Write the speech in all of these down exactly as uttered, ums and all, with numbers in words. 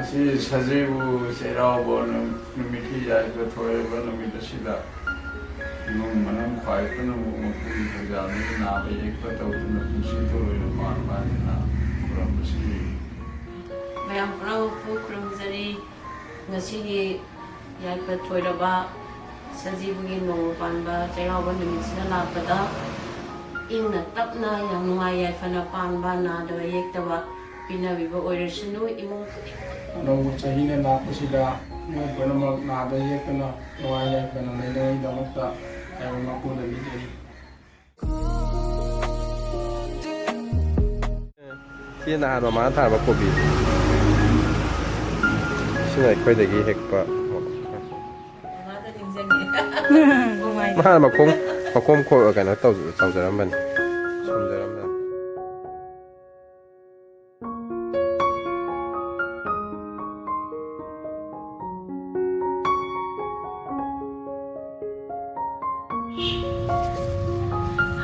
ꯉꯁꯤ ꯁꯖꯤꯕꯨ ꯆꯩꯔꯥꯎꯕ ꯅꯨ-, ꯅꯨꯃꯤꯠꯀꯤ ꯌꯥꯏꯐ ꯊꯣꯏꯔꯕ ꯅꯨꯃꯤꯠ ꯑꯁꯤꯗ ꯏꯃꯨꯡ ꯃꯅꯨꯡ ꯈ꯭ꯋꯥꯏ ꯄꯨꯝꯅꯃꯛ ꯃꯄꯨꯒꯤ ꯊꯧꯖꯥꯜꯗꯒꯤ ꯅꯥꯕ ꯌꯦꯛꯄ ꯇꯧꯗꯨꯅ ꯄꯨꯟꯁꯤ ꯊꯧꯔꯣꯏꯅ ꯄꯥꯟꯕ ꯍꯥꯏꯗꯨꯅ ꯈꯨꯔꯨꯝꯕꯁꯤ꯫ ꯃꯌꯥꯝ ꯄꯨꯝꯅꯃꯛꯄꯨ ꯈꯨꯔꯨꯝꯖꯔꯤ꯫ ꯉꯁꯤꯒꯤ ꯌꯥꯏꯐ ꯊꯣꯏꯔꯕ ꯁꯖꯤꯕꯨꯒꯤ ꯅꯣꯡꯃ ꯄꯥꯟꯕ ꯆꯩꯔꯥꯎꯕ ꯅꯨꯃꯤꯠꯁꯤꯗ ꯂꯥꯛꯄꯗ ꯏꯪꯅ ꯇꯞꯅ ꯌꯥꯝ ꯅꯨꯡꯉꯥꯏ ꯌꯥꯏꯐꯅ ꯄꯥꯟꯕ, ꯅꯥꯗꯕ ꯌꯦꯛꯇꯕ ꯄꯤꯅꯕꯤꯕ ꯑꯣꯏꯔꯁꯅꯨ꯫ ꯏꯃꯨꯡ ꯈꯨꯗꯤꯡꯃꯛ ꯑꯅꯧꯕ ꯆꯍꯤꯅ ꯂꯥꯛꯄꯁꯤꯗ ꯃꯤꯑꯣꯏ ꯄꯨꯝꯅꯃꯛ ꯅꯥꯗ ꯌꯦꯛꯇꯅ ꯅꯨꯡꯉꯥꯏ ꯌꯥꯏꯐꯅ ꯂꯩꯅꯕꯒꯤꯗꯃꯛꯇ ꯂꯥꯏꯕꯛ ꯃꯄꯨꯗ ꯅꯤꯖꯔꯤ꯫ ꯁꯤ ꯅꯍꯥꯟ ꯃꯃꯥꯅ ꯊꯥꯔꯝꯕ ꯀꯣꯕꯤ꯫ ꯁꯤꯅ ꯑꯩꯈꯣꯏꯗꯒꯤ ꯍꯦꯛꯄ꯫ ꯃꯃꯥꯗ ꯅꯤꯡꯁꯤꯡꯉꯦ꯫ ꯃꯥꯅ ꯃꯈꯣꯡ, ꯃꯈꯣꯡ ꯈꯣ-, ꯀꯩꯅꯣ ꯇꯧ-, ꯇꯧꯖꯔꯝꯕꯅꯤ꯫ ꯁꯨꯝꯖꯔꯝꯕꯅꯤ꯫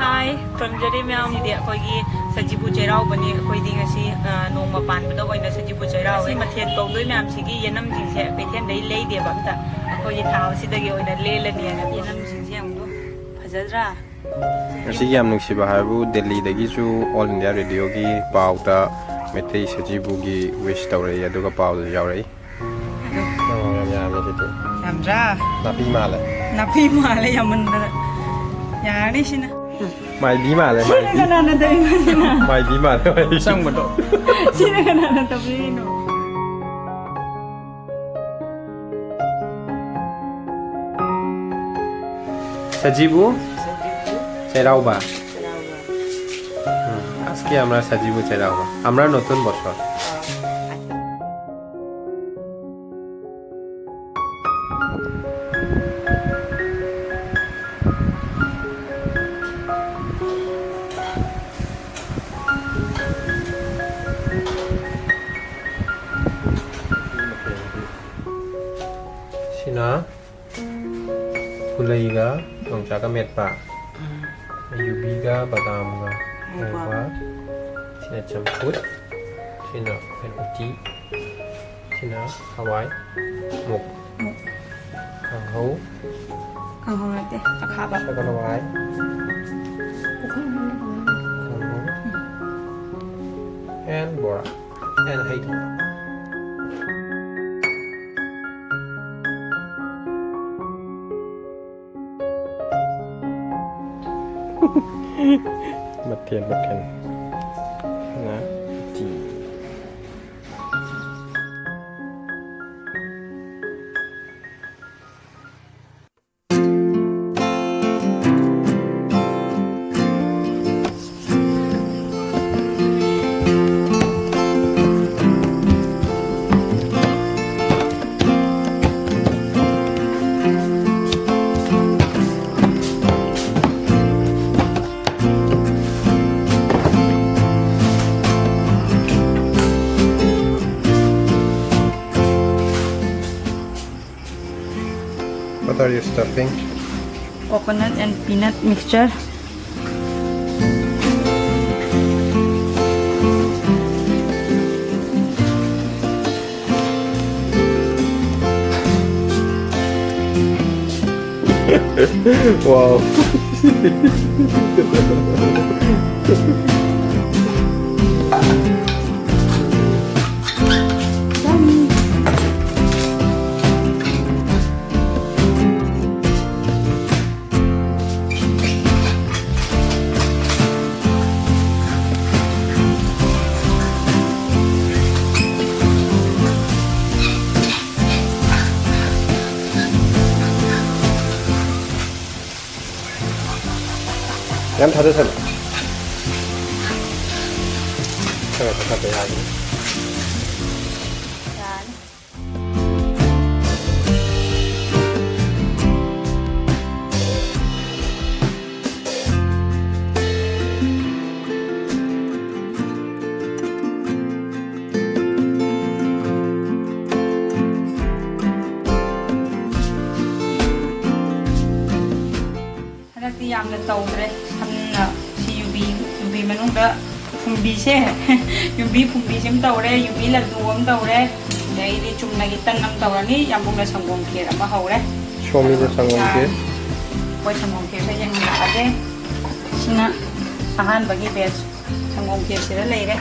ꯍꯥꯏ, ꯈꯨꯔꯨꯝꯖꯔꯤ ꯃꯌꯥꯝ꯫ ꯉꯁꯤꯗꯤ ꯑꯩꯈꯣꯏꯒꯤ ꯁꯖꯤꯕꯨ ꯆꯩꯔꯥꯎꯕꯅꯤ꯫ ꯑꯩꯈꯣꯏꯗꯤ ꯉꯁꯤ, ꯑ, ꯅꯣꯡꯃ ꯄꯥꯟꯕꯗ ꯑꯣꯏꯅ ꯁꯖꯤꯕꯨ ꯆꯩꯔꯥꯎꯕ꯫ ꯉꯁꯤ ꯃꯊꯦꯜ ꯇꯧꯗꯣꯏ ꯃꯌꯥꯝꯁꯤꯒꯤ ꯌꯦꯅꯝꯁꯤꯡꯁꯦ ꯀꯩꯊꯦꯜꯗꯩ ꯂꯩꯗꯦꯕ ꯑꯝꯇ꯫ ꯑꯩꯈꯣꯏꯒꯤ ꯊꯥꯕꯁꯤꯗꯒꯤ ꯑꯣꯏꯅ ꯂꯦꯜꯂꯅꯤꯅ꯫ ꯌꯦꯅꯝꯁꯤꯡꯁꯦ ꯌꯦꯡꯉꯨꯗꯣ, ꯐꯖꯗ꯭ꯔꯥ? ꯉꯁꯤꯒꯤ ꯌꯥꯝ ꯅꯨꯡꯁꯤꯕ ꯍꯥꯏꯕꯨ ꯗꯦꯜꯂꯤꯗꯒꯤꯁꯨ All India Radioꯒꯤ ꯄꯥꯎꯗ ꯃꯩꯇꯩ ꯁꯖꯤꯕꯨꯒꯤ wish ꯇꯧꯔꯛꯏ, ꯑꯗꯨꯒ ꯄꯥꯎꯗꯁꯨ ꯌꯥꯎꯔꯛꯏ꯫ ꯑꯣ, ꯌꯥꯝ ꯌꯥꯝꯃꯦ ꯁꯤꯗꯤ꯫ ꯌꯥꯝꯗ꯭ꯔꯥ? ꯅꯥꯄꯤ ꯃꯥꯜꯂꯦ꯫ ꯅꯥꯄꯤ ꯃꯥꯜꯂꯦ ꯌꯥꯝꯃꯟꯗꯅ꯫ ꯌꯥꯔꯅꯤ ꯁꯤꯅ꯫ ꯃꯥꯏꯕꯤ ꯃꯥꯜꯂꯦ, ꯁꯤꯅ ꯃꯥꯏꯕꯤ꯫ ꯀꯅꯥꯅ ꯇꯧꯔꯤꯅꯣ ꯁꯤꯅ? ꯃꯥꯏꯕꯤ ꯃꯥꯜꯂꯦ, ꯃꯥꯏꯕꯤ꯫ ꯑꯁꯪꯕꯗꯣ꯫ ꯁꯤꯅ ꯀꯅꯥꯅ ꯇꯧꯔꯤꯅꯣ? সজীবু চেরাওবা। হুম, আজকে আমরা সজীবু চেরাওবা, আমরা নতুন বছর। ꯁꯤꯅ ꯄꯨꯂꯩꯒ ꯌꯣꯡꯆꯥꯛꯀ ꯃꯦꯠꯄ, ꯎꯝ꯫ ꯌꯨꯕꯤꯒ ꯕꯗꯥꯝꯒ ꯍꯩꯕ꯫ ꯍꯩꯕ꯫ ꯁꯤꯅ ꯆꯝꯐꯨꯠ, ꯁꯤꯅ ꯑꯩꯈꯣꯏꯅ ꯎꯇꯤ꯫ ꯁꯤꯅ ꯍꯋꯥꯏ ꯃꯨꯛ, ꯀꯥꯡꯍꯧ, ꯀꯥꯡꯍꯧ ꯅꯠꯇꯦ, ꯑꯈꯥꯕ꯫ ꯁꯒꯣꯜ ꯍꯋꯥꯏ, ꯄꯨꯈꯝ ꯑꯃ ꯂꯩꯕꯅꯦ꯫ ꯀꯥꯡꯍꯧ, and ꯕꯣꯔꯥ, and ꯍꯩ ꯊꯣꯡꯕ꯫ ꯃꯊꯦꯜ ꯃꯊꯦꯜ꯫ ꯉꯥ ꯎꯇꯤ꯫ What are you stuffing? Coconut and peanut mixture. Wow. ꯌꯥꯝ ꯊꯥꯗꯁꯜꯂꯣ꯫ ꯈꯔ ꯈꯔ ꯊꯥꯗ ꯌꯥꯒꯅꯤ꯫ ꯌꯥꯔꯅꯤ꯫ ꯍꯟꯗꯛꯇꯤ ꯌꯥꯝꯅ ꯇꯧꯗ꯭ꯔꯦ꯫ ꯁꯝꯅ ꯁꯤ ꯌꯨꯕꯤ, ꯌꯨꯕꯤ ꯃꯅꯨꯡꯗ ꯌꯨꯝꯕꯤꯁꯦ, ꯌꯨꯝꯕꯤ ꯐꯨꯝꯕꯤꯁꯦ ꯑꯃ ꯇꯧꯔꯦ, ꯌꯨꯝꯕꯤ ꯂꯗꯨ ꯑꯃ ꯇꯧꯔꯦ, ꯑꯗꯩꯗꯤ ꯆꯨꯝꯅꯒꯤ ꯇꯟ ꯑꯃ ꯇꯧꯔꯅꯤ, ꯌꯥꯝꯕꯨꯡꯅ ꯁꯪꯒꯣꯝ ꯈꯦꯔ ꯑꯃ ꯍꯧꯔꯦ꯫ ꯁꯣꯝꯒꯤꯗ ꯁꯪꯒꯣꯝ ꯈꯦꯔ꯫ ꯑꯩꯈꯣꯏ ꯁꯪꯒꯣꯝ ꯈꯦꯔꯁꯦ ꯌꯦꯡꯍꯜꯂꯛꯑꯒꯦ꯫ ꯁꯤꯅ ꯑꯍꯥꯟꯕꯒꯤ ꯕꯦꯁ ꯁꯪꯒꯣꯝ ꯈꯦꯔꯁꯤꯗ ꯂꯩꯔꯦ꯫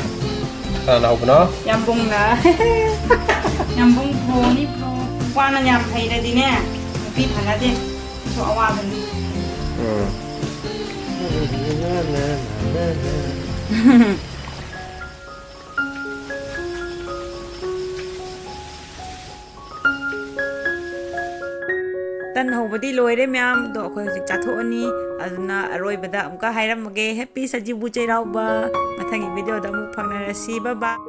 ꯀꯅꯥꯅ ꯍꯧꯕꯅꯣ? ꯌꯥꯝꯕꯨꯡꯅ꯫ ꯌꯥꯝꯕꯨꯡ ꯄ꯭ꯔꯣꯅꯤ, ꯄ꯭ꯔꯣ꯫ ꯅꯨꯄꯥꯅ ꯌꯥꯝ ꯍꯩꯔꯗꯤꯅꯦ, ꯅꯨꯄꯤ ꯐꯅꯗꯦ꯫ ꯁꯤꯁꯨ ꯑꯋꯥꯕꯅꯤ꯫ ꯎꯝ꯫ ꯇꯟ ꯍꯧꯕꯗꯤ ꯂꯣꯏꯔꯦ ꯃꯌꯥꯝ, ꯑꯗꯣ ꯑꯩꯈꯣꯏ ꯍꯧꯖꯤꯛ ꯆꯥꯊꯣꯛꯑꯅꯤ꯫ ꯑꯗꯨꯅ ꯑꯔꯣꯏꯕꯗ ꯑꯃꯨꯛꯀ ꯍꯥꯏꯔꯝꯃꯒꯦ, Happy ꯁꯖꯤꯕꯨ ꯆꯩꯔꯥꯎꯕ꯫ ꯃꯊꯪꯒꯤ video ꯗ ꯑꯃꯨꯛ ꯐꯪꯅꯔꯁꯤ꯫ Bye bye꯫